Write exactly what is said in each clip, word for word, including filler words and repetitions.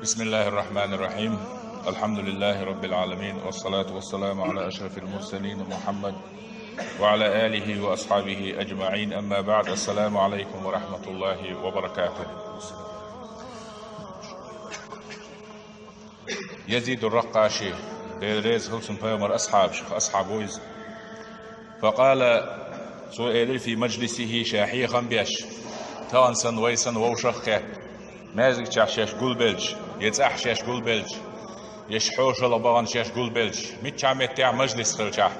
بسم الله الرحمن الرحيم. الحمد لله رب العالمين، والصلاة والسلام على أشرف المرسلين محمد وعلى آله وأصحابه أجمعين. أما بعد، السلام عليكم ورحمة الله وبركاته. Язид ар-Ракъаши, Дела реза хилва цунна, пайхамар асхьабашех асхьаб ву иза. فقال, цо элира, في مجلسه, ша хьехам беш, тахана санна вай санна вовшах а кхетта, маьждигчохь шаьш гулбелча, я цӀахь шаьш гулбелча, я хьошалгӀа бахана шаьш гулбелча, миччахьа меттехь мажлис хилчахь,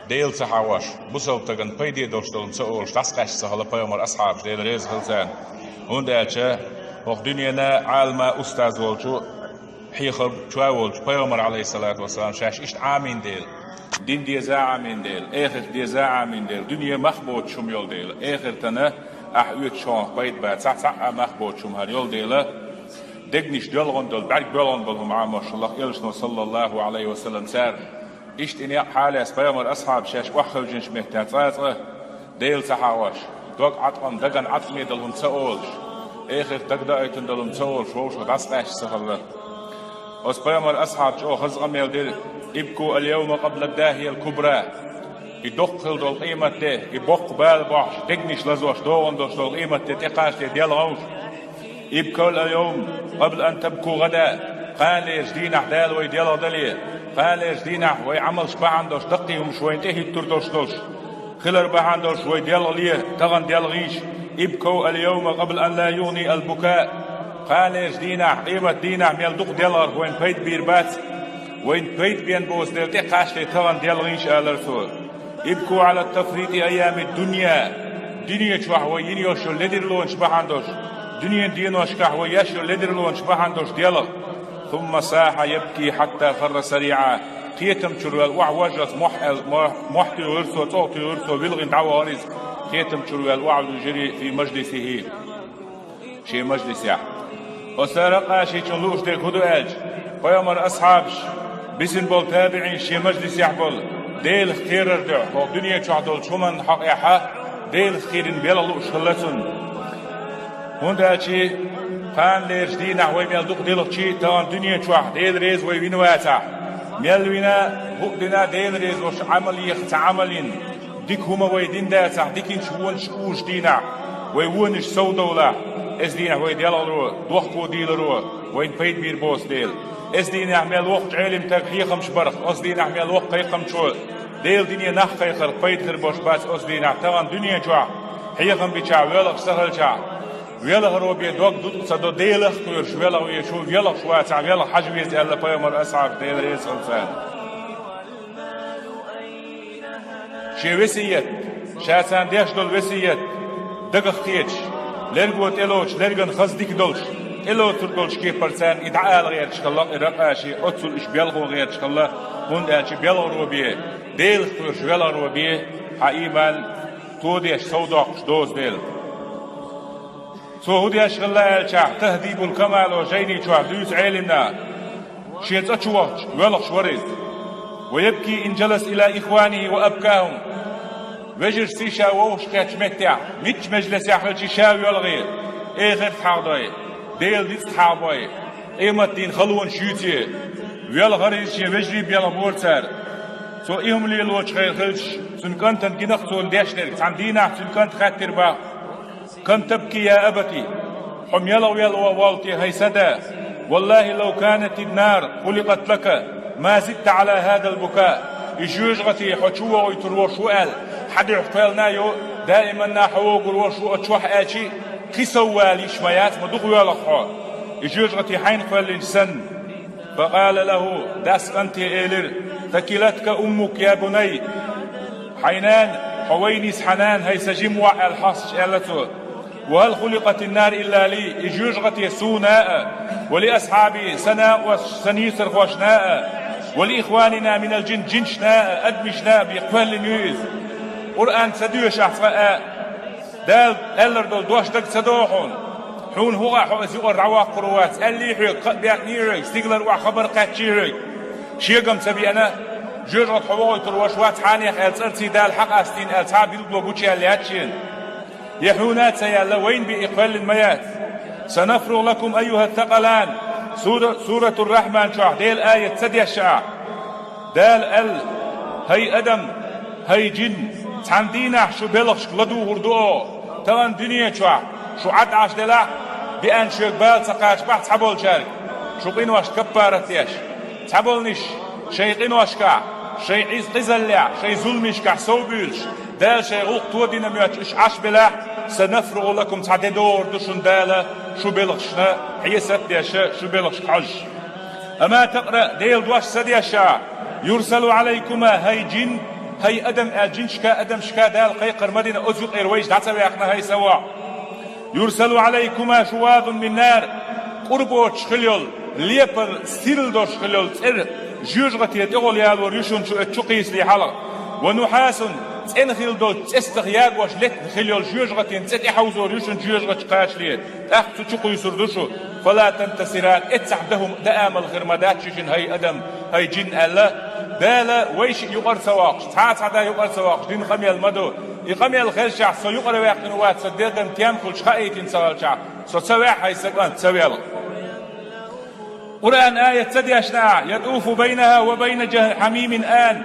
Дела ца хьахош, бусалба стагана пайде долуш долу ца олуш, дӀасакъаьсташ ца хилла пайхамар асхьабаш, Дела реза хилва царна. ХӀунда аьлча хӀокху дуьненан Ӏалама устаз волчу, хьехам чу волчу пайхамар, Ӏалайхиссалату вассалам, шаьш иштта Ӏамийна дела, дин деза а Ӏамийна дела, эхарт деза а Ӏамийна дела, дуьне мах боцуш хӀума йолу дела, эхартана ахь оьцучу хьолах пайда бацахь, цхьа а мах боцуш хӀума хӀара йолу дела, дегнаш доьлхуш долу, бӀаьрг боьлхуш болу хӀума Ӏамош хилла элчано, саллаллаху Ӏалайхи ва саллам, цара. Иштта и некъ хьалаэцна пайхамар асхьабаш шаьш охьахевшинчу меттехь цкъа а цкъа Дела ца хьахош, дог Ӏаткъам, дагна Ӏаткъаме долу хӀума ца олуш, эхарт дагадоуьйтун долу хӀума ца олуш, вовшах дӀасакъаьсташ ца хилла. Оцу пайхамар асхьабаша чӀогӀа хаза къамел дира: ابكوا اليوم قبل الداهية الكبرى. И доккха хила долу къематде, и боккха бала бохьуш, дегнаш лазош, догӀун долуш долу къематде тӀекхачале делхалаш. ابكوا اليوم قبل أن تبكوا غدا. Кханалерчу дийнахь Дала вай делхадале, кханалерчу дийнахь вай Ӏамалш бахьана долуш, даккхий хӀумаш вайна тӀехӀиттур долуш долуш хилар бахьана долуш вай делхале, тахана делхийша. ابكوا اليوم قبل أن لا يغني البكاء. Кханалерчу дийнахь, къемат дийнахь мел дукха делхарх вайна пайда бийр бац. Вайна пайда бен боцу дела тӀекхачале тахана делхийша, алара цо. ابكوا على تفريط أيام الدنيا. Дуьне чохь вай йина йолуш йолу ледарлонаш бахьана долуш, дуьненан деношкахь вай еш йолу ледарлонаш бахьана долуш делха. ثم صاح يبكي حتى خر صريعا. Кхетам чуьра ваьлла охьавожжалц мохь аьлла, мохь, мохь туьйхира цо, цӀогӀа туьйхира цо, вилхина дӀавахара иза. Кхетам чуьра ваьлла охьавуьжира في مجلسه. Шен мажлисехь. Оцу Ракъашичун лууш дерг хӀун ду аьлча, пайхамар асхьабаш, бисина болу табиӀинаш шен мажлисехь болу, Делах кхерар дуьхьа, хӀокху дуьне чохь долчу хӀуманна хьокъехь Делах кхерина белхан лууш хилла цунна. ХӀунда аьлча кханалерчу дийнахь вай мел дукха делхча а, тахана дуьне чохь Дела реза вай вина вацахь, мел вина, хӀуъа дина Дела реза волуш Ӏамал еха ца Ӏамал йина, дика хӀума вай дина дацахь, диканчу вонаш узучу дийнахь, вай вонаш совдовлахь, оцу дийнахь вай делхаларо, дохко дийларо вайна пайда бийр боцу дела. Оцу дийнахь мел воккхачу Ӏелим стага хьехамаш барх, оцу дийнахь мел воккха кхайкхамчо Делан дине нах кхайкхарх пайда хир болуш бац оцу дийнахь, тахана дуьне чохь хьехам бичахь, велхаш ца хилчахь. Велхаро бен дог дукъ ца до, Делах а кхоьруш велха везаш ву, велхаш вацахь, велха хьажа веза аьлла пайхамар асхьабаш, Дела реза хилва царна. Шен весият, ша царна деш долу весият дагах кхеташ, лерго тӀелоцуш, лергана хаза дика долуш, тӀелоцур долчу кепара царна и дӀаала гӀерташ хилла и Ракъаши, оццул уьш белхо гӀерташ хилла, хӀунда аьлча белхаро бен, Делах кхоьруш велхаро бен хьан ийман тодеш, совдоккхуш доцу дела. Цо хӀун деш хилла аьлчахь, Тахьдибул Камал олу жайни чохь дуьйцу Ӏелимна, шен цӀа чу вахча, велхаш вара иза. ويبكي إن جلس إلى إخوانه وأبكاهم. Вежаршций ша вовшах кхеттачу меттехь, мичча межлисехь хилча ша велхий, эхарт хьахдой, Делан ницкъ хьахбой, къематдийнан халонаш юьйций, велхара иза, шен вежарий белхабора цара. Цо и хӀума лелочу хенахь хилча, цуьнан кӀантана гина-кх цо деш дерг, цхьана дийнахь цуьнан кӀанта хаьттира боху: كم تبكي يا أبت؟ Хьо мел велха воллу те, хӀай сан да? والله لو كانت النار خلقت لك ما زدت على هذا البكاء. И жоьжахати хьо чу вохуьйтур волуш ву аьлла, хьан дуьхьа кхоьллина а йо, даиманна хьо вогур волуш ву оцу чохь аьлчи, кхин сов вала йиш ма яц, ма дукха воьлха хьо, и жоьжахати хьайна кхоьллинчу санна. فقال له, дас кӀанте элира: ثكلتك أمك يا بني. Хьайн нана, хьо вайна йиса хьан нана, хӀай сан жима воӀ, аьлла хьосташ аьлла цо. وهل خلقت النار إلا لي؟ И жоьжахати суна а, ولأصحابي, сан накъосташна, сан нийсархошна а, ولإخواننا من الجن, жинашна а, адамашна а бен кхоьллина ю иза. Къуръан ца доьшу ахь цкъа а? Дала аьллар долу дош дага ца догӀу хьуна? Хьуна хӀун хаьа, хьо иза юкъара дӀаваккхур вац, аьллий хьоьга, кхаъ баьккхиний хьоьга, стигалара охьа хабар кхаьчний хьоьга? Шегам ца беана, жоьжахати хьо вохуьйтур волуш вац хьанех аьлла, цӀарций Дала хьакъастийна аьлла, цхьа а билгало гучуяьлла яц шена? Я хьуна а ца яьлла, вайна бен и кхоьллина ма яц? سنفرغ لكم أيها الثقلان. Сура-, Суратур-Рахьман чохь Делан аят ца дешшехь, Дала аьлла: «ХӀай адам, хӀай жин, цхьана дийнахь шу белхашка ладугӀур ду оха. Тахана дуьне чохь шу Ӏад Ӏаш делахь, беана шоьга бала ца кхачабахь цхьаболчаьрга, шу къиношна каппарат деш, цхьаболнаш шайн къиношкахь, шайн Ӏиз-, къизаллехь, шайн зуламашкахь совбуьйлуш, Дала шайн гӀуллакх тодина моьттуш уьш Ӏаш белахь, санафругӀу лакум, цхьа де догӀур ду шуна Дала, шу белхашна хьесап а деш, шу белхашка хьожуш». Ама такъра, Делан дош ца дешшехь, юрсалу Ӏалайкума, хӀай жин, хӀай адам аьлла, жинашка, адамашка Дала кхайкхар ма дина, оцу юкъера вайша дӀа ца ваьккхина, хӀай са воӀ. Юрсалу Ӏалайкума шувазун мин нар, кӀур боцуш хила йолу, лепар сирла долуш хила йолу цӀера жоьжахатин тӀехула ялор ю шуна шу оцу чу кхийсале хьалха. Ва нухьасун, цӀена хила долчу цӀестах ягош летта хила йолу жоьжахатин цӀе тӀехьовзор ю шуна жоьжахатчу кхачале, тӀаккха цу чу кхуьйсур ду шу. Фала тантасиран, эццахь дан хӀума, дан амал хир ма дац шуьшинна, хӀай адам, хӀай жин аьлла. Дала вайшиъ юкъара ца воккхуш, цхьа а цхьа да юкъара ца воккхуш дина къамел ма ду. И къамел хезчахь, со юкъара ваьккхина вац, сан дегӀан тем хуьлуш хаийтина ца хилчахь, со ца ваьхьа, хӀай са кӀант, ца велха. Къуръан аят ца дешна ахь, ятуфу байнаха ва байна жа-, хьамимин ан.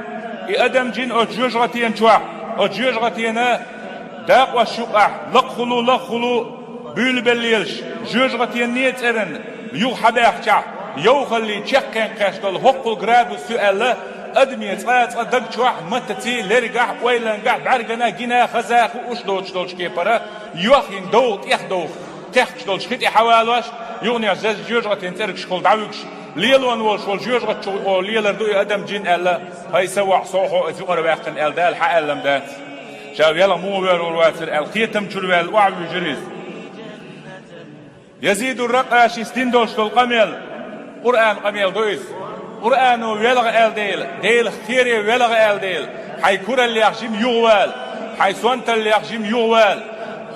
И адам, жин оцу жоьжахатен чохь, оцу жоьжахатена дакъош юкъахь лакхахула, лакхахула буьйлабеллелаш, жоьжахатенан цӀеран юха хьабаьхкичахь, йовхаллий чекхъен кхеш долу хӀоккхул градус ю аьлла, адаме цкъа а цкъа даг чохь, маттаций, лергахь, ойлангахь, бӀаьрганахь, гинахь, хаза хууш доцуш долчу кепара, йохйина довха, тӀехдовха, кхехкаш долчу хи тӀе хьавалош, юханехь зеза жоьжахатин цӀергашкахула дӀавуьгуш, лелон волуш волу жоьжахати чу гӀо лелар ду и адам, жин аьлла, хӀай са воӀ, со хьо аса юкъара ваьккхина аьлла Дала хьан аьллам дац. Ша велха муха воьрзур вацара аьлла, кхетам чуьра ваьлла, охьавуьйжира иза. Язидур Ракъашис дина долуш долу къамел, Къуръан къамел ду иза. Къуръано велха аьлла дела, Делах кхере велха аьлла дела, хьайн кураллех жима юхавала, хьайн сонталлех жима юхавала,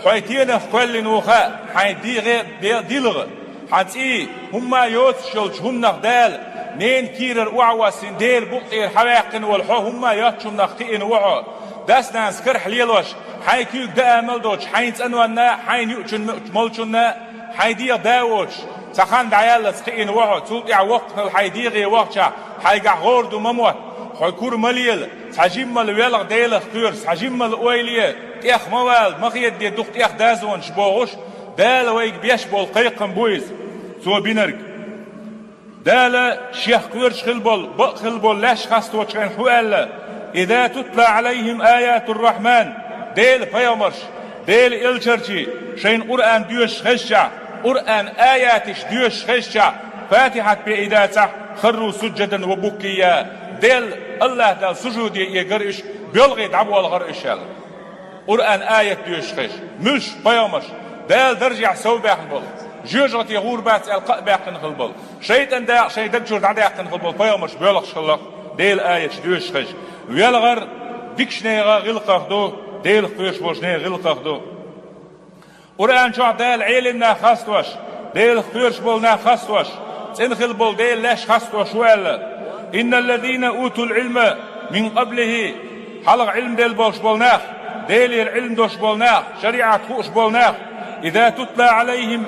хьо тенах кхоьллина ву хаьа, хьайн дегӀе бе-, дилха, хьан цӀий, хӀумма а йоцуш йолчу хӀуманах Дала, ненан кийрара охьавоссийна, Делан букъ тӀера хьаваьккхина волу хьо, хӀумма а йоцчу хӀуманах кхиъна ву хьо. Дас-нанас карахь лелош, хьайн куьйга даа мел доцуш, хьайн цӀанонна, хьайна юучунна, молчунна, хьайн дегӀа да воцуш, цхьа хан дӀаяллалц кхиъна ву хьо, цул тӀаьхьа воккханал хьайн дегӀе вахча, хьайгахь гӀора ду ма мотта, хьо кура ма лела, цхьа жиммал велха Делах кхоьруш, цхьа жиммал ойла е, тӀех ма вала, ма хедаде дукха тӀех дозанаш бохуш, Дала вайга беш болу кхайкхам бу иза, Цо бинарг. Дала Шех кхоьруш хила болу, бакъ хила болу лаьш хасточу хенахь хӀун аьлла: «Иза тутла Ӏалайхим аятур-Рахьман», Делан пайхамарш, Делан элчанаш шайна Къуръан доьшуш хезчахь, Къуръан аяташ доьшуш хезчахь, Фатихьат бен и дацахь, «харру сужжадан ва букийя», Делла, АллахӀ Далла сужуде эгара уьш, боьлхий дӀаболхара уьш аьлла. Къуръан аят доьшуш хезча, муьлш пайхамарш, Дала даржехь сов баьхна болу, жоьжахате гӀур бац аьлла кхаъ баьккхина хила болу, шайтӀан дакъа шайн даг чуьра дӀадаьккхина хила болу пайхамарш боьлхуш хилла, Делан аяташ доьшуш хезча. Велхар дикачу нехан гӀиллакхах ду, Делах кхоьруш болчу нехан гӀиллакхах ду. Къуръан чохь Дала Ӏелим нах хастош, Делах кхоьруш болу нах хастош, цӀена хила болу Делан лаьш хастош ву аьлла: «Инналлазина утул Ӏилма мин къаблихи», хьалха Ӏилма делла болуш болу нах, Делера Ӏилма долуш болу нах, шариӀат хууш болу нах, «иза тутла Ӏалайхим,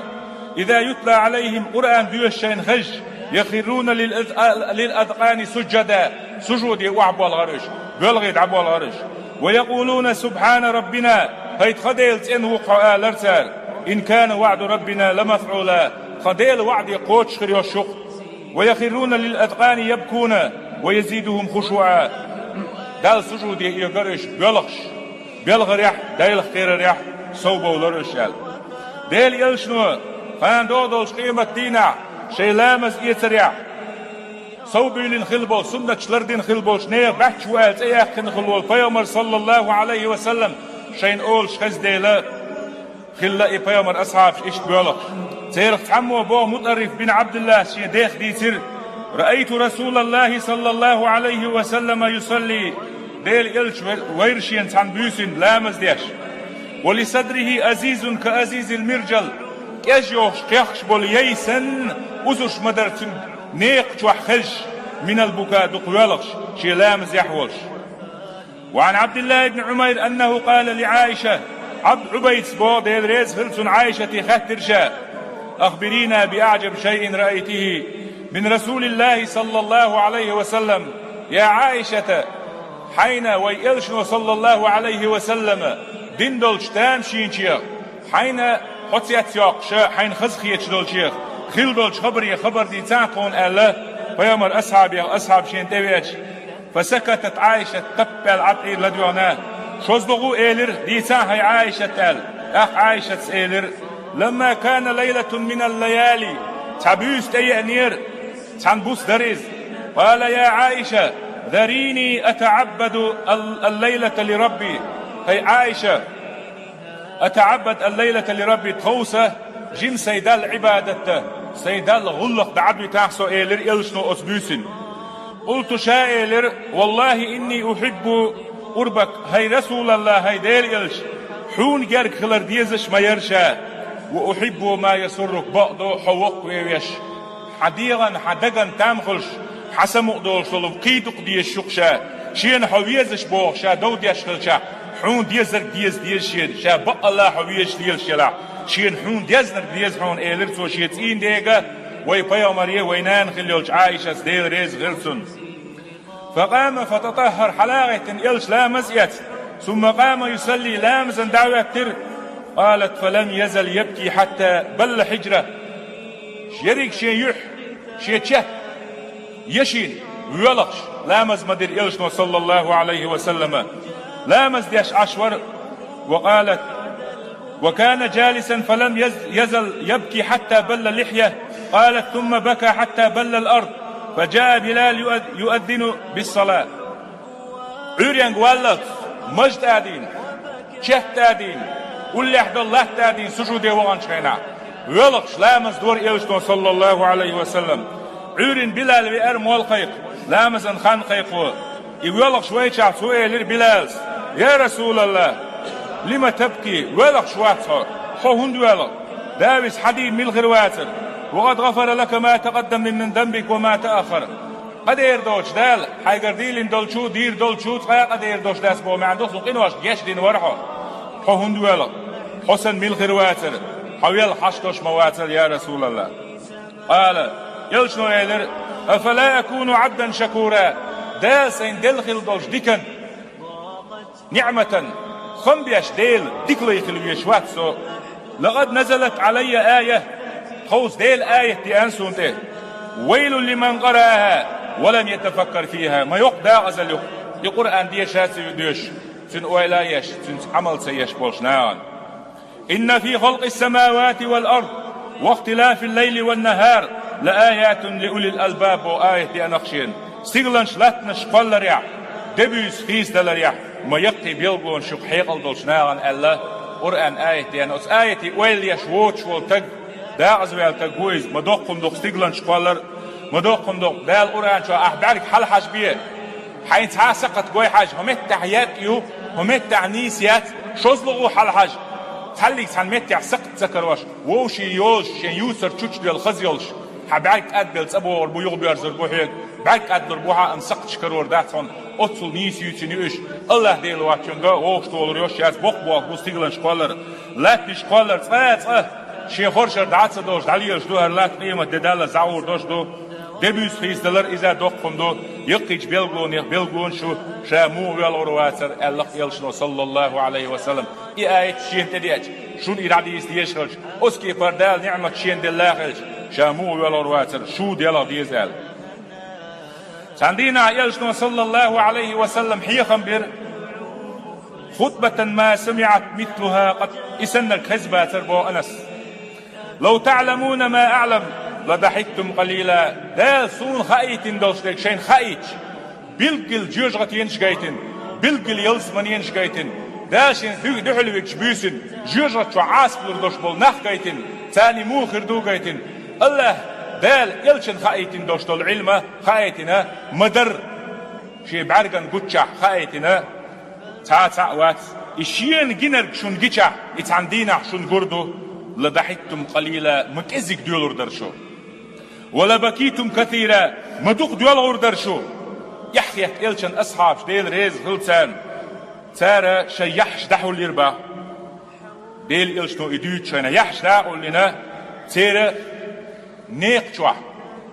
иза ютла Ӏалайхим», Къуръан доьшуш шайна хезча, «яхирруна лил аз-, лил азкъани сужжада», сужуде охьаболхара уьш, боьлхий дӀаболхара уьш. «Ва якъулуна субхьана раббина», хӀай тхан Дела, цӀена ву-кх хьо, алара цара. «Ин кана ваӀду раббина ламафӀула», тхан Делан ваӀда кхочуш хир йолуш ю-кх. «Ва яхирруна лил азкъани ябкуна ва язидухум хушуӀа». Далла сужуде эгара уьш боьлхуш, боьлхарехь, Делах кхерарехь сов бовлара уьш аьлла. Делан элчано, кхана догӀу долчу къематдийнахь, шайн ламаз эцарехь, сов буьйлина хила болу, суннаташ лардина хила болчу нехан баьчча ву аьлла цӀе яьккхина хила волу пайхамар, саллаллаху Ӏалайхи ва саллам, шайна олуш хезна дела, хилла и пайхамар асхьабаш иштта боьлхуш. Церах цхьаммо боху, МутӀарриф бин Ӏабдуллас шен дех дийцира: «Раайту Расулаллахи саллаллаху Ӏалайхи ва саллама юсалли», Делан элча ве-, вайра шена цхьаьна буьйсанна ламаз деш. «Ва ли садрихи азизун ка азизил мирджал», кӀежйохуш кхехкаш болу яй санна, узуш ма дара цуьнан некха чохь хезаш, «минал бука», дукха воьлхуш, шен ламазехь волуш. «Ва Ӏан Ӏабдиллахи ибн Ӏумайр аннаху къала ли Ӏайша», Ӏабд Ӏубайдас боху, Дела реза хила цунна, Ӏайшате хаьттира ша: أخبرينا بأعجب شيء رأيته من رسول الله صلى الله عليه وسلم. يا عائشة, хьайна вай элчано, саллаллаху Ӏалайхи ва саллама, дина долчу тамашийначех, хьайна хьо цецйоккхуш, хьайна хазахеташ долчех хилла долчу хабарех хабар дийцахьа тхуна аьлла, пайхамар асхьабех асхьаб шена тӀевеача. فسكتت عائشة, таппаьлла Ӏад Ӏийр ладоьгӀна. ШозлагӀа элира: «Дийцахьа, хӀай Ӏайшат», – аьлла. ТӀаккха Ӏайшатас элира: لما كان ليلة من الليالي, цхьа буьйса тӀееанера, цхьана буса дара иза. قال: يا عائشة, ذريني أتعبد ال-، الليلة لربي. ХӀай Ӏайша, أتعبد الليلة لربي, тховса жима сайн Далла Ӏибадат дан, сайн Далла гӀуллакх дӀадуьтахьа со, элира элчано оцу буьйсанна. قلت, ша элира: والله إني أحب قربك, хӀай Расулаллах, хӀай Делан элча, хьуна герга хилар дезаш ма яра ша. وأحب ما يسرك, бакъду хьо воккхаве веш. Хьан дегӀан, хьан даган там хуьлуш, хьан самукъа долуш долу кхин дукха дезаш ю-кх ша. Шена хьо везаш боху ша дов деш хилчахь, хьуна дезарг деза деза шена, ша бакъалла хьо везаш лелаш елахь, шена хьуна дезнарг деза хьуна, элира цо шен цӀийнан дега, вай пайхамаре, вай нана хилла йолчу Ӏайшас, Дела реза хила цунна. فقام فتطهر, хьалагӀеттина элча ламаз эцна. ثم قام يصلي, ламазна дӀахӀоьттира. قالت: فلم يزل يبكي حتى بل حجره. Ерриг шен юьхь, шен чехка яшийна воьлхуш, ламаз ма дира элчано, саллаллаху Ӏалайхи ва саллама. Ламаз деш Ӏаш вара. وقالت: وكان جالسا فلم يز-، يزل يبكي حتى بل لحيته. قالت: ثم بكى حتى بل الأرض، فجاء بلال يؤذ-، يؤذن بالصلاة. Ӏуьйренга валлалц, маж тӀадийна, чехка тӀадийна, уллехь долу латта тӀадийна, сужуде ваханчу хенахь, воьлхуш ламаз дора элчано, саллаллаху Ӏалайхи ва саллам. Ӏуьйрина Билал веара молла кхайкха, ламазан хан кхайкхо. И воьлхуш вайчахь цо элира Билалс: «Я Расулаллах, лима табки, воьлхуш вац хьо? Хьо хӀунда воьлху? Давис хьан дийна мила хир вацара? Ва къад гӀафара лака ма такъаддама мин, мин занбика ва ма тааххара». Къадер доцуш Дала, хьайгара дийлина долчу, дийр долчу, цкъа а къадер доцуш дац боху маьӀна ду, цу къиношка гечдина вара хьо. Хьо хӀунда воьлху? Хьо санна мила хир вацара? Хьо велха хьашт долуш ма вацара, я Расулаллах. Къала, элчано элира: «Афала акуну Ӏабдан шакура?» Дала сайна делла хилла долчу дикан, ниӀматан хам беш Дела дика лай хила везаш вац со. «Лакъад назалат Ӏалайя ая», тховса Дела аят деана суна тӀе: «Вайлун лиман къарааха ва лам ятафаккар фиха». Ма йоккха дакъазалла ю-кх и Къуръан деша ца доьшуш, цуьнан ойла а еш, цуьнца Ӏамал ца еш болчу нахана. «Инна фи халкъис самавати вал ард ва ихтилафил лайли ван нахар ла аятун ли улил албаб», боху аят деана-кх шена. Стигланаш, латтанаш кхолларехь, де-буьйса хийцадаларехь ма яккхий билгалонаш ю-кх хьекъал долчу нахана аьлла, Къуръан аят деана. Оцу аятий ойла еш воцуш волу таг, дакъазваьлла таг ву иза, ма доккха хӀума ду-кх стигланаш кхоллар, ма доккха хӀума ду-кх Дала Къуръан чохь ахь бӀаьрг хьалахьажабе. Хьайна цхьа а сакхат гой хьажа, хӀун меттехь яьккъа ю, хӀун меттехь нийса яц, шозлагӀа хьалахьажа. Цхьаллиг цхьана меттехь сакхат ца карош, вовшийн йозуш, шен юьсар чучдоьлла хаза йолуш, хьан бӀаьрг кӀадбелла цӀа богӀур бу, юхабоьрзур бу хьоьга, бӀаьрг кӀадлур бу хьан, амма сакхаташ карор дац хьуна, оццул нийса юьйцина ю уьш, АллахӀ Дела воцчунга вовшахтохар долур йолуш яц, боккха болх бу стигланаш кхоллар, латтанаш кхоллар, цкъа а цкъа шен хоршара дӀа а ца долуш, дӀалелаш ду хӀара латта, къемат де даллалц дӀагӀур долуш ду. Де-буьйса хийцадалар иза доккха хӀума ду, яккхийчу билгалонех билгалонаш ю, ша муха воьлхур вацара, аьлла-кх элчано, саллаллаху Ӏалайхи ва саллам. И аят шена тӀедеача, шуна и дӀадийца дезаш хилча, оцу кепара Дала ниӀмат шена делла хилча, ша муха воьлхур вацара, шу делха деза аьлла. Цхьана дийнахь элчано, саллаллаху Ӏалайхи ва саллам, хьехам бира: «Хутбатан ма самиӀат мислуха къат», и саннарг хезна бацара, боху Анас. «Лав таӀламуна ма аӀлам, ла дахьиктум къалила». Дала суна хаийтина долуш дерг шайна хаийтича, билггал жоьжахатенаш гайтина, билггал ялсаманенаш гайтина, Дала шен дуьхьал вигчу буьйсина жоьжахати чохь Ӏазап лур долуш болу нах гайтина, царний муха хир ду гайтина. АллахӀ Дала элчана хаийтина долуш долу Ӏилма хаийтина ма-дарра, шен бӀаьргана гуччахь хаийтина цхьа а цхьаъ вац. И шена гинарг шуна гичахь, и цхьана дийнахь шуна гур ду: «Ла дахьиктум къалила», ма кӀезиг доьлур дара шу. «Ва ла бакитум касира», ма дукха доьлхур дара шу. Эхь хетта элчан асхьабаш, Дела реза хила царна, цара шайн яхьаш дӀахьулйира бах. Делан элчано и дуьйцу шайна, яхьаш дӀа а къуллина, Церан некъа чохь,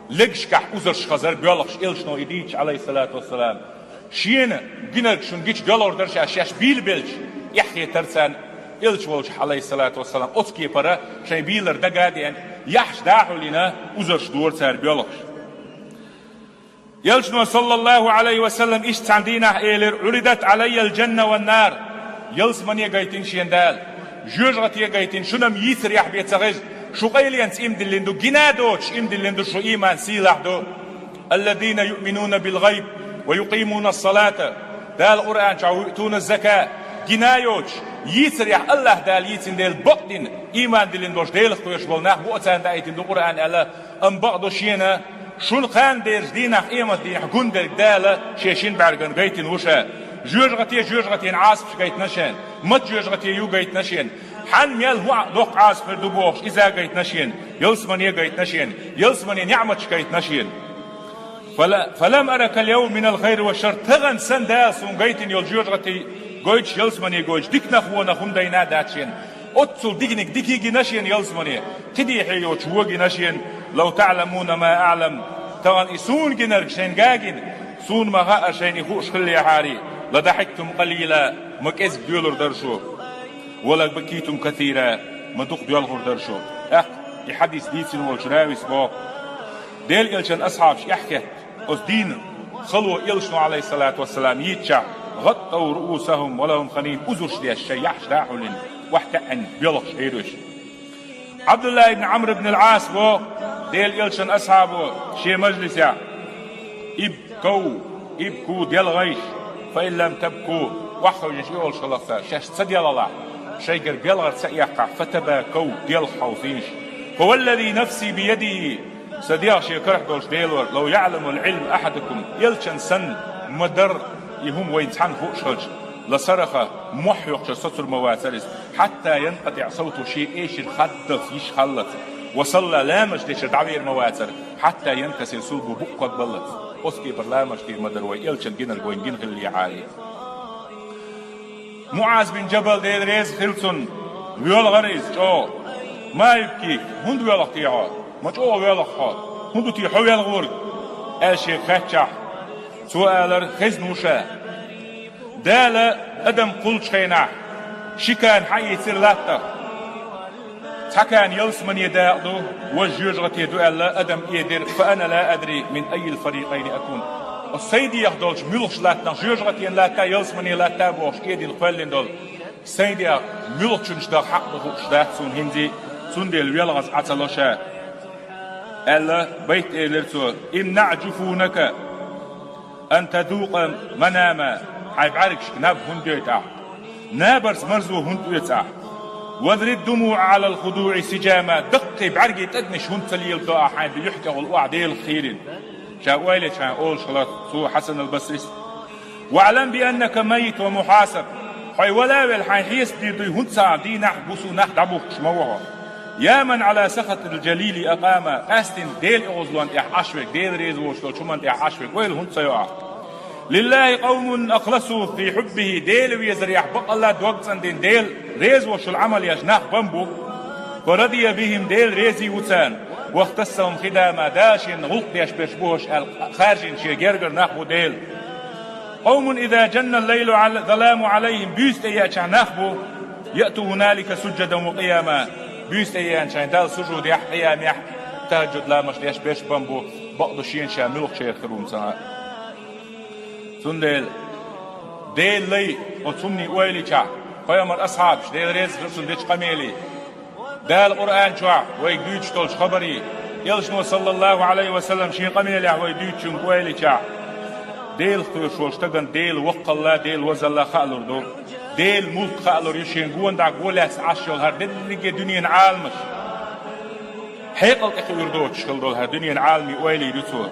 легашкахь узарш хазар боьлхуш, элчано и дийцича, Ӏалайхиссалату вассалам. Шена гинарг шуна гича доьлхур дара ша, шаьш бийла белча, эхь хетара царна элча волчохь, Ӏалайхиссалату вассалам, оцу кепара шайн бийлар дага а деана, яхьаш дӀа а хьулйина, узарш дора цара боьлхуш. Элчано, саллаллаху Ӏалайхи ва саллам, иштта цхьана дийнахь элира: «Ӏуридат Ӏалайял-жанна ван-нар». Ялсамане гайтина шена Дала, жоьжахате гайтина, шуна-м йийцарехь бен ца хеза, шу къайленца ийман диллина ду, гина а доцуш ийман диллина ду, шу ийман сийлахь ду. «Аллазина юъминуна бил-гӀайб ва юкъимунас-салата», Дала Къуръан чохь, «ва юътуназ-зака», гина а йоцуш, йийцарехь, АллахӀ Дала йийцина дела бакъдина, ийман диллина болуш, Делах кхоьруш болу нах бу оцарна даийтина ду Къуръан аьлла. Амма бакъду шена, шуна кхана дерзачу дийнахь, къемат дийнахь гун дерг Дала шен шина бӀаьргана гайтина ву ша. Жоьжахате, жоьжахатин Ӏазапаш гайтина шена, мат жоьжахате ю гайтина шена. Хьанна мел хӀун доккха Ӏазап хир ду бохуш, иза а гайтина шена, ялсамане а гайтина шена, ялсаманин неӀматаш гайтина шена. «Фала-, фалам ара кал-явма минал хайри ва шарр», тахана санна Дала суна гайтина йолу жоьжахате гойтуш, ялсамане гойтуш, диканах, вонах хӀума дайна а дац шена. Оццул диканиг дика гина шена ялсамане, кхин дехьа йоцуш вон гина шена. «Лав таӀламуна ма аӀлам», тахана и суна гинарг шайна гина, суна ма хаьара шайна и хууш хиллехьара, «ла дахьиктум къалила», ма кӀезиг доьлур дара шу, «ва ла бакитум касира», ма дукха доьлхур дара шу. ТӀаккха и хьадис дийцина волчу равис боху: Делан элчан асхьабаш эхь хетта, оцу дийнан хало элчано, Ӏалайхиссалату вассалам, йийцича, «гӀаттав руусахум ва лахум ханин», узарш деш, шайн яхьаш дӀа а хьулйина, охьатаьӀна боьлхуш Ӏийра уьш. Ӏабдулла ибн Ӏамр ибн ал-Ӏас боху, Делан элчан асхьабо, шен мажлисехь: «Ибкав, ибку, делхийша, фа ин лам табку», охьахевшинчу и олуш хиларх цара, шаьш ца делхалахь, шайгара белхар ца эккхахь, «фа табакав», делха хьовсийша, «фа валлази нафси биядихи», сан дегӀ шен карахь долчу Делора, «лав яӀламул Ӏилма ахьадукум», элчан санна ма-дарра и хӀума вайна цхьанна хууш хилча, «ла сараха», мохь хьоькхучуьра соцур ма вацара иза, «хьатта янкъатиӀа савту», шен эшар хаддалц, йиш хиллалц, «ва салла», ламаз дечуьра дӀавер ма вацара, «хьатта янкасира сулбу», букъ ког баллалц. Оцу кепара ламаз дийр ма дара вай, элчан гинарг вайна гина хиллехьара. МуӀаз бин Джабал, Дела реза хила цунна, воьлхура иза чӀогӀа. «Ма юбкик, хӀунда воьлху те хьо? Ма чӀогӀа воьлху хьо. ХӀун ду те хьо велхориг?» аьлла шега хаьттича, цо алара: «Хезна ву ша. Дала адам кхуллучу хенахь, ши кана хьаийцира латтах. Цхьа кана ялсамане дакъа ду, важа жоьжахате ду аьлла, адам эдира: фа ана ла адри мин аййил фарикъайни акун». Оцу сайн дегӀах долчу муьлхачу латтанах, жоьжахатин латта а, ялсаманин латта а бохуш, эдина кхоьллина долу сайн дегӀах муьлхачуьнца даха хьакъ ду хууш дац суна хӀинца, цундела велхаза Ӏа ца ло ша, аьлла, байт элира цо: «Имнаъ джуфунака ан тазукъа манама», хьайн бӀаьргашка наб хӀунда йойту ахь? Набарца марзо хӀунда оьцу ахь? «Вазрид думуъа Ӏалал худуъи сиджама», даккхий бӀаьргийн тӀадамаш хӀунда ца леладо ахь, хьайн юьхькӀехула охьа Делах кхийрина? Ша ойла йича хьайн олуш хиларх цо Хьасан ал-Басрис: «ВаӀлам би аннака маййит ва мухьасаб». Хьо вала а велла, хьайн хьесап дийр дуй, хӀунда ца хаьа, дийнахь, бусу нах дӀабухкуш ма ву хьо. «Я ман Ӏала сахатил джалили акъама», къаьстина Делан оьгӀазлонна тӀехь Ӏаш верг, Дела реза воцуш долчу хӀуманна тӀехь Ӏаш верг ойла хӀунда ца йо ахь? «Лиллахи къавмун ахласу фи хьуббихи», Дела везарехь бакъалла дог цӀандина, Дела реза волуш йолу Ӏамал еш нах бан бу. «Фа радия бихим», Дела резий ву царна. «Вахтассахум хидама», Дала шена гӀуллакх деш берш бу хӀорш аьлла, хаьржина шен гергара нах бу Дела. «Къавмун иза джанна лайлу заламу Ӏалайхим», буьйса тӀе еачахь нах бу, «яъту хӀуналика сужжадан ва къияма», буьйса тӀе еана шайн Далла сужудехь, къиямехь, тахӀаджуд ламазаш деш берш бан бу, бакъду шена ша муьлхачеран хир ву ца хаьа. Цундела Делан лай оцу хӀуманийн ойла йичахь, пайхамар асхьабаш, Дела реза хила цунна, дечу къамелий, Дала Къуръан чохь вайга дуьйцуш долчу хабарий, элчано, саллаллаху Ӏалайхи ва саллам, шен къамелехь вай дуьйцучуьнга ойла йичахь, Делах кхоьруш волу стагана Делан воккхалла, Делан вазалла хаалур ду. Делан мулк хаалур ю, шен гонах дӀа го лаьцна Ӏаш йолу хӀара дерриге дуьненан Ӏаламаш. Хьекъал тӀекхуьур доцуш хила долу хӀара дуьненан Ӏаламийн ойла йийр ю цо.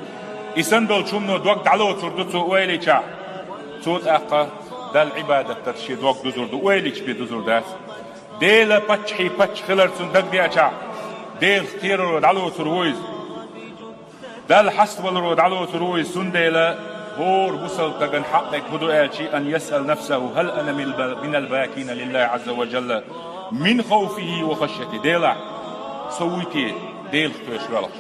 И санна долчу хӀумано дог дӀалоцур ду цо ойла йичахь. Цо тӀаккха Далла Ӏибадат дарца шен дог дузур ду, ойла йича бен дузур дац. Делан паччахьийн паччахь хилар цунна дагадеачахь, Делах кхераро дӀалоцур ву иза. Далла хьаставаларо дӀалоцур ву иза, цундела хӀора бусалба стагана хьакъ дерг хӀун ду аьлча: «Ан ясъала нафсаху: хӀал ана мин-, минал бакина лиллахи Ӏазза ва жалла, мин хавфихи ва хашйатихи». Делахь, Со вуй те Делах кхоьруш воьлхуш?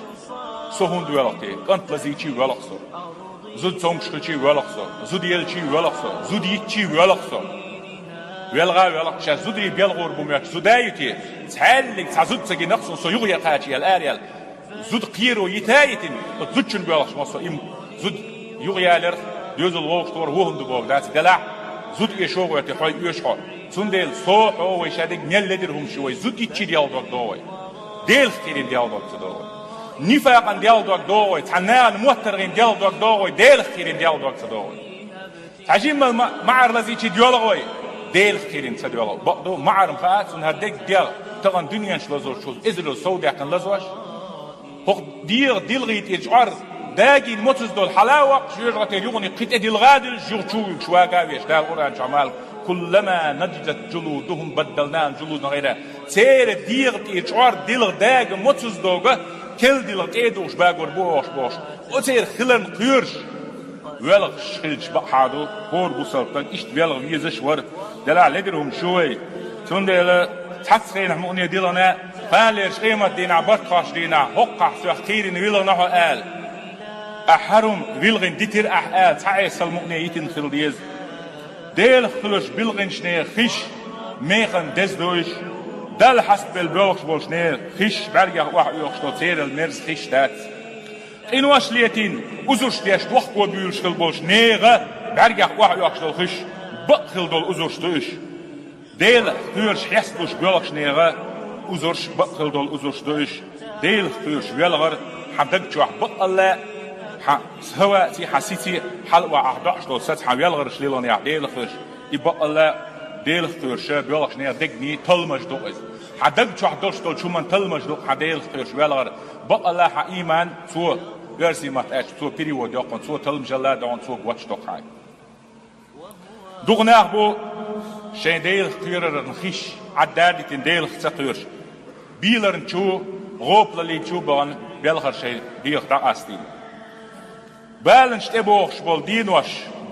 Со хӀунда воьлху те? КӀант лазийчий воьлху со. Зуда цомгуш хилчий воьлху со. Зуда елчий воьлху со. Зуда йитчий воьлху со. Велха а воьлху, шаьш зударий белхор бу моьттуш зуда а ю те? Цхьаьллиг цхьа зуда ца гина-кх суна, со юха яхача аьлла, ара аьлла. Зуда кхеро йита а йитина, оцу зудчунна боьлхуш ма со, им зуда юха яларх, доьзал вовшахтохар вон хӀума ду бохург дац, делахь зуда эшо гӀоьртий хьой оьшу хьо. Цундела со, хьо, вай ша дерг мел ледара хӀумаш ю вай, зуда йитчий Делан дог догӀу вай. Делах кхерийна Делан дог ца догӀу вай. Нифакъан Делан дог догӀу вай, цхьана нахана моттаргӀийна Делан дог догӀу вай, Делах кхерийна Делан дог ца догӀу вай. Цхьа жимма ма-, маӀар лазийчий доьлху вай, Делах кхерийна ца доьлху. Бакъду, маӀар-м хаа, цунна хӀара дерг дегӀ, тахана дуьнен чу лазочул эзарал сов даьккхина лазош. ХӀокху дегӀан дилгӀий тӀера чкъор дагийна моцаза долу хьала а воккхуш, жоьжахатера юханиг кхин тӀе дилгӀа а диллаш, юха чу а вуьгуш вага а веш, Дала Къуръан чохь ма аьлла: «Куллама надижат жулудухум баддалнахум жулудан гӀайра». Церан дегӀан тӀера чкъор дилгӀа дага моцаза догӀу, керла дилгӀа тӀе а духуш багор бу оха бохуш. Оцеран хиларна кхоьруш воьлхуш хилча бакъахьа ду, хӀора бусалба стаг иштта велха везаш а вара, делахь ледара хӀумаш ю вай. Цундела цхьацца хенахь мукъане дилхина, кхана лерчу къематан дийнахь, барт кхоччу дийнахь, хӀоккхахь соьх кхийрина вилхина хьо ала. Ахьа хӀара хӀума вилхина дитира ахь ала, цхьа Ӏесалла мукъане йитина хила деза. Делах кхоьруш билгӀинчу нехан хиш механа деза ду уьш. Далла хьастабелла боьлхуш болчу нехан хиш бӀаьргех охьаоьхуш долу церал мерза хиш дац. Къинош летийна, узурш деш, вохко буьйлуш хила болчу нехан бӀаьргех охьаоьхуш долу хиш бакъ хила долу узурш ду уьш. Делах кхоьруш хьесталуш боьлхуш нехан узурш бакъ хила долу узурш ду уьш. Делах кхоьруш велхар хьан даг чохь бакъалла а, хьан хӀаваъций, хьан сиций хьала охьа ахь доӀуш долу саца хьан велхарш лилгӀанехь Делах кхоьруш. И бакъалла а Делах кхоьруш боьлхуш нехан дегний талламаш ду-кх иза. Хьан даг чохь долуш долчу хӀуманна талламаш ду-кх хьан Делах кхоьруш велхар. Бакъалла а хьан ийман цо, оьрсийн матта аьлча, цо перевод йоккхун, цо талламашалла а дохун, цо гочдоккху хьайн. Дукха нах бу, шайн Делах кхераран хиш Ӏадда а дитина, Делах ца кхоьруш, бийларна чу, гӀопалаллин чу а бахана, белхар шайн дегӀах дӀакъастийна. Баланаш тӀебохуш болу денош,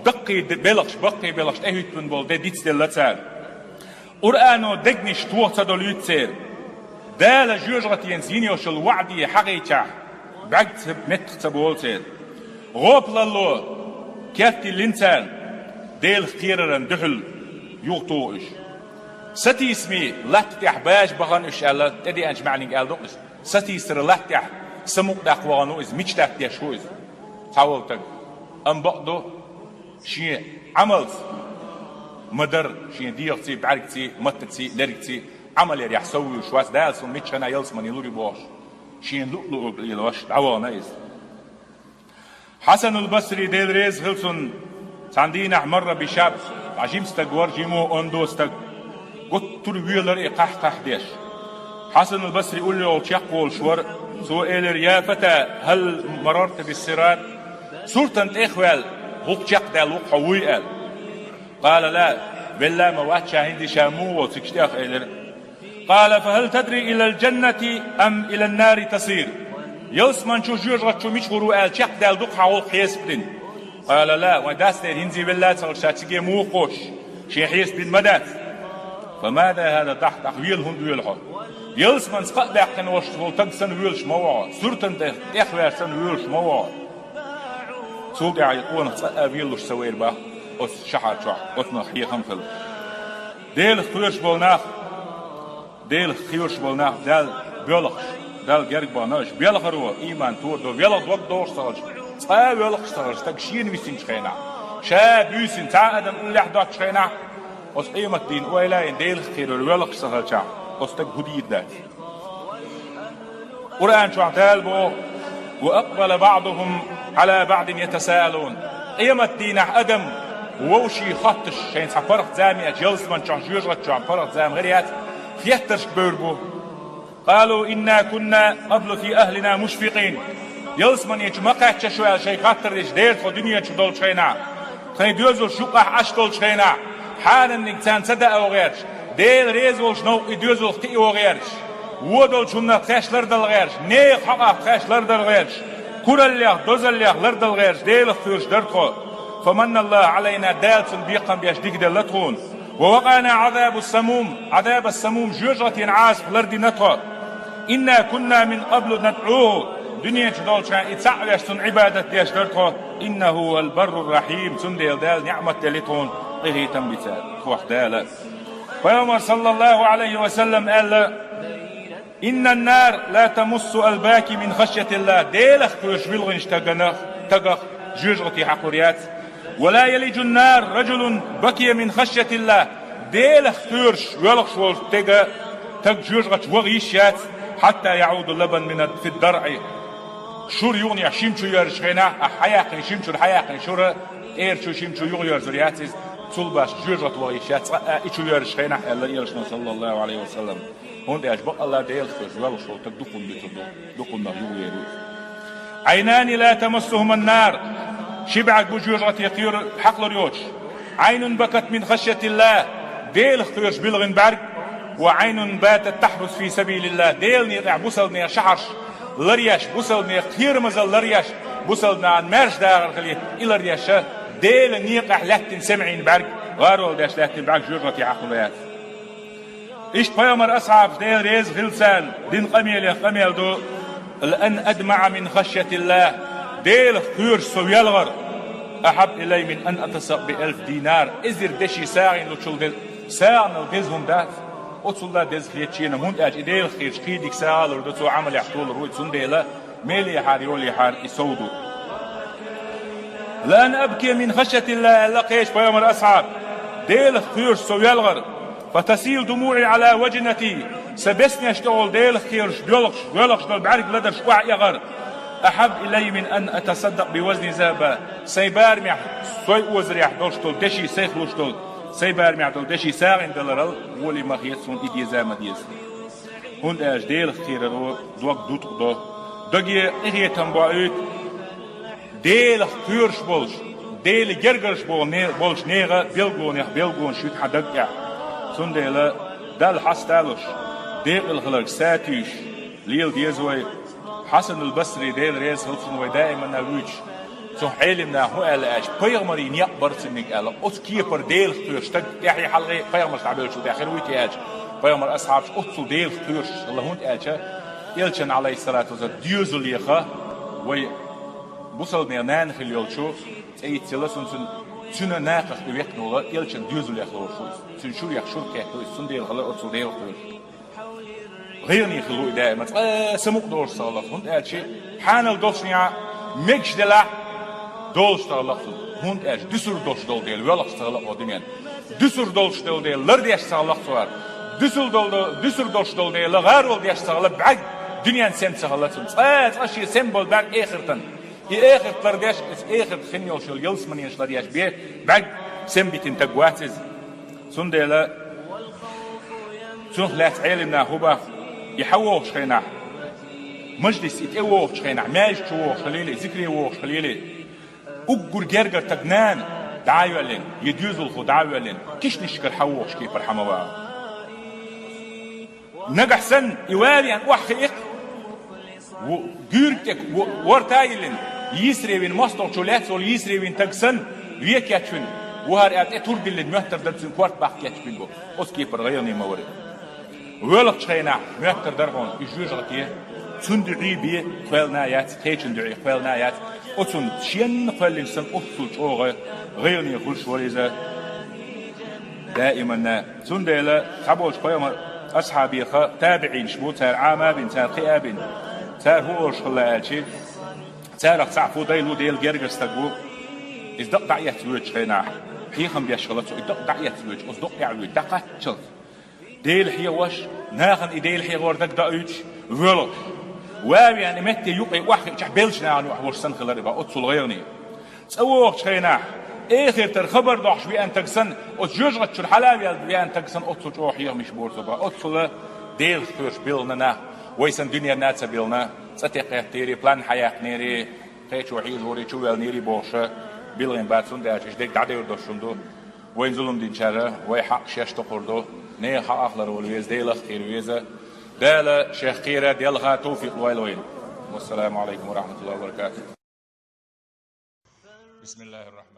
даккхий де-, белхаш, баккхий белхаш тӀехӀуьттун болу де дицделла цара. Къуръано дегнаш тоха ца долуьйту церан. Дала жоьжахатенца йина йолу ваӀда хьахийчахь, бӀаьрг ца, меттах ца болу церан. ГӀопалалло керттиллина царна, Делах кхераран дуьхьал юхатуху уьш. Сатийсаме латта тӀехь бажа бахана уьш аьлла, тӀедеанчу маьӀниг аьлла ду-кх иза. Сатийсара латта тӀехь самукъадаккха вахана ву иза, мича даккха деш ву иза цхьа волу стаг. Амма бакъ ду, шен Ӏамалца ма-дарра, шен дегӀаций, бӀаьргаций, маттаций, лергаций Ӏамал ярехь сов вуьйлуш вац, Дала суна мичча хенахь ялсамане лур ю бохуш, шена луъу-луъург лелош дӀавахана иза. Хьасанул Басри, Дела реза хила цунна, цхьана дийнахь марра би шаб, цхьа жима стаг вара, жимо ондо стаг. Гуттар а велара и кхахь-кхахь деш. Хьасанул Басри уллехула чекхволуш вара, цо элира: «Я фата, хӀал марарта биссират?» Суртан тӀех ваьлла, гӀуллакх чекхдаьлла ву-кх хьо, вуй аьлла. Къала: «Ла, велла ма вац ша, хӀинца ша муха ву цига тӀех», — элира. Къала: «Фа хӀал тадри илал джаннати ам илан нари тасир?» Ялсаман чу, жоьжахати чу мича гӀур ву аьлла чекхдаьлла ду-кх хьан гӀуллакх хьесап дина? Къала: «Ла, вайн дац дера, хӀинца велла а ца хилча, ша цига муха кхочуш, шен хьесап дина ма дац». «Фа ма да хӀаза ддахк, тӀаккха вела хӀунда воьлу хьо? Ялсаманца кхаъ баьккхина волуш волу стаг санна воьлуш ма ву хьо, суртан тӀех, тӀех ваьлла санна воьлуш ма ву хьо». Цул тӀаьхьа и къонах цкъа а велалуш ца вайра бах оцу шахьар чохь, оцунах хьехам хилла. Делах кхоьруш болу нах, Делах кхоьруш болу нах, Далла боьлхуш, Далла герга бахана, уьш белхаро, ийман торадо, велха дог догӀуш ца хилча, цкъа а воьлхуш ца хилча, стаг шена висинчу хенахь, ша буьйсина цхьа а адам уллехь доцучу хенахь, оцу къематдийнан ойла а йина, Делах кхерар воьлхуш ца хилчахь, оцу стаг хӀун дийр дац. Къуръан чохь Дала боху: «Ва акъбала баъдухум Ӏала баъдин ятасаалун». Къематдийнахь адам вовшийн хоттуш, шайн цхьа паргӀат зама еача, ялсаман чохь, жоьжахати чохь паргӀат зама хир яц, хеттаршка бевр бу. «Къалу инна кунна къаблу фи ахлина мушфикъин». Ялсамане чу ма кхаьчча шу аьлла, шайга хаттар деш дера тхо дуьнен чу долчу хенахь. Тхайн доьзалш юкъахь Ӏаш долчу хенахь, хьананниг царна ца дао гӀерташ, Дела реза волчу новкъа и доьзалх кхио гӀерташ, вон долчу хӀуманах тхаьш лардала гӀерташ, нехан хьокъах тхаьш лардала гӀерташ, кураллех, дозаллех лардала гӀерташ, Делах кхоьруш дара тхо. «Фаманналлаху Ӏалайна», Дала цунна бекхам беш дика делла тхуна. «Ва вакъана Ӏазабас самум», Ӏазабас самум, жоьжахатин Ӏазап лардина тхо. إنا كنا من قبل ندعوه. Дуьнен чу долчу хенахь и цхьаъ веш цунна Ӏибадат деш дара тхо. إنه هو البر الرحيم. Цундела Дала ниӀмат делира тхуна, къинхетам бира царна тхох Дала. Пайхамара, саллаллаху Ӏалайхи ва саллам, аьлла: إن النار لا تمس الباكي من خشية الله. Делах кхоьруш билгӀинчу тагана, тагах жоьжахати хьакхалур яц. ولا يلج النار رجل بكي من خشية الله. Делах кхоьруш воьлхуш волчу тега, таг жоьжахати ваха йиш яц. حتى يعود اللبن من في الضرع. Шура юханехьа шимма чу йоьрзучу хенахь, а хьаяьккхина шимма чуьра хьаяьккхина шура, тӀера чу шимма чу юха йоьрзур яц иза, цул башха жоьжахати ваха йиш яц, цкъа а и чу йоьрзучу хенахь, аьлла Элчано, саллаллаху Ӏалайхи ва саллам. ХӀунда аьлча бакъалла Делах кхоьруш воьлхуш волу таг дукха хӀума дуьтур ду, дукха хӀуманах юха вер ву. عينان لا تمسهما النار. Ши бӀаьрг бу жоьжахати кхоьруш хьакхалур йоцуш. عين بكت من خشية الله. Делах кхоьруш билгӀина бӀаьрг. وعين باتت تحرس في سبيل الله. Делан некъехь бусалба нехан шахьарш ларъеш, бусалба нехан кхерамазалла ларъеш, бусалба нахана маьрша дахар хилийта и ларъеш, Делан некъехь лаьттина сема Ӏийна бӀаьрг, гӀарол деш лаьттина бӀаьрг жоьжахати хьакхалур яц. Иштта пайхамаран асхьабаш, Дела реза хила царна, дина къамелех къамел ду: لأن أدمع من خشية الله. Делах кхоьруш со велхар أحب إلي من أن أتصدق بألف دينار. Эзар деши сагӀина лучул де-, сагӀанал деза хӀума дац. Оццул а деза хета шена, хӀунда аьлча и Делах кхоьруш кхин дика сагӀа а лур ду, цо Ӏамалехь толур ву, цундела мелехьара, йолехьара и сов ду. لأن أبكي من خشية الله, аьлла кхечу пайхамаран асхьаба, Делах кхоьруш со велхар, فتسيل دموعي على وجنتي, сан беснеш тӀехула Делах кхоьруш воьлхуш, воьлхуш долу бӀаьрг ладарш охьаэгӀар, أحب إلي من أن أتصدق بوزن ذهب. Сайн барамехь, сой озарехь долуш долу деши, сайх луш долу, сайн барамехь долу деши сагӀина даларал гӀоле ма хета суна, и деза а ма деза. ХӀунда аьлча Делах кхераро дог дуткъа до, даге къинхетам боуьйту. Делах кхоьруш болуш, Делан гергарш болу не-, болчу нехан билгалонех билгалонаш ю тхан даг тӀехь. Цундела Далла хьасталуш, декъала хиларг сатуьйсуш лела деза вай. Хьасанул Басри, Дела реза хила цунна, вай даиманна вуьйцуш, цу Ӏелам наха хӀун аьлла аьлча, пайхамарийн некъ бара цуьнниг аьлла, оцу кепара Делах кхоьруш стаг тӀаьхье хьалхе пайхамарш дӀабевллачул тӀаьхьа хир вуй те аьлча, пайхамаран асхьабаш оццул Делах кхоьруш хилла, хӀунда аьлча Элчан, Ӏалайхиссалату вассалам, доьзалех вай бусалбанийн нана хилла йолчу цӀе йицъелла, цуьнан, цуьнан нахах и векхна волу Элчан доьзалех лоруш ву иза. Цуьнан шурех шура кхетта ву иза, цундела хилла оццул Делах кхоьруш. ГӀайгӀане хилла ву и даима, цкъа самукъа долуш ца хилла, хӀунда аьлча хьанал долчунехь мегаш делахь долуш ца хилла цо, хӀунда аьлча дуьсур долуш долу дела воьлхуш ца хилла кху дуьненна. Дуьсур долуш долу дела лардеш ца хилла цо хӀара. Дуьсур долу, дуьсур долуш долу дела гӀарол деш ца хилла бӀаьрг, дуьненна сема ца хилла цуьнан. Цкъа, цкъа шен сема болу бӀаьрг эхартан. И эхарт лардеш, иза эхарт хин йолуш йолу ялсаманеш ларъеш бен бӀаьрг сема битина таг вац иза. Цундела цунах лаьцна Ӏелам наха хӀун боху, и хьан вогӀучу хенахь, мажлис и тӀе вогӀучу хенахь, маьждиг чу вогӀуш хилийла, зикре вогӀуш хилийла, уггар гергара таг нана дӀа а йоьллина, я доьзалхо дӀа а воьллина, кешнашкара хьан вогӀучу кепара хьан ма вагӀа. Нагахь санна и валена охьахиъна, ву-, гуьйриг тӀе ву-, ворта а йиллина, йийсаре вина, мостагӀчо лаьцна волу йийсаре вина таг санна, вен кечвина, ву хӀара аьлла тӀе тур диллина моьттар дара цуьнан, корта баккха кечбина бу. Оцу кепара гӀайгӀане ма вара. Воьлхучу хенахь моьттар дара хьуна, и жоьжахати цуьнан дуьхьий бен кхоьллина а яц, кхечун дуьхьий кхоьллина а яц. Оцунна шенна кхоьллина санна, оццул чӀогӀа гӀайгӀане хуьлуш вара иза даиманна. Цундела цхьаболчу пайхамаран асхьабех табиӀинаш бу, цара Ӏама а бина, цара кхиа а бина. Цара хӀун олуш хилла аьлча, царах цхьаъ фу дай лу, Делан гергара стаг ву. Иза дакъа дӀа а эцна воьдучу хенахь, хьехам беш хилла цо, и дакъа дӀа а эцна воьдуш, оцу дакъа тӀехь а воьдуш, дӀакхаччалц Дела хьехош, нахана и Дела хьехор дага доуьйтуш, воьлхуш. Ван а веана, и метте юкъе охьахиъчахь, беллачу нахана юкъахь волуш санна хилар и боху, оццул гӀайгӀане. ЦӀа вогӀучу хенахь, эхартара хабар дохьуш веана таг санна, оцу жоьжахати чуьра хьала а ваьлла веана таг санна, оццул чӀогӀа хьехамаш бора цо боху. Оццул Делах кхоьруш билгӀина нах, вай санна дуьненна а ца билгӀина, цӀа тӀе кхеттера, план хьаяьккхинера, кхечо хьийзавора, чувоьллинера бохуш, билгӀина бац, хӀунда аьлча уьш дерг дӀадевр долуш хӀума ду. Вайна зулам динчара вай хьакъ шаьш тохур ду. Нехан хьакъах лар вала веза, Делах кхера веза. Дала шех кхера, делха товфикъ лойла вайна. Вассаламу алайкум ва рахматуллахи ва баракатух. بسم الله الرحمن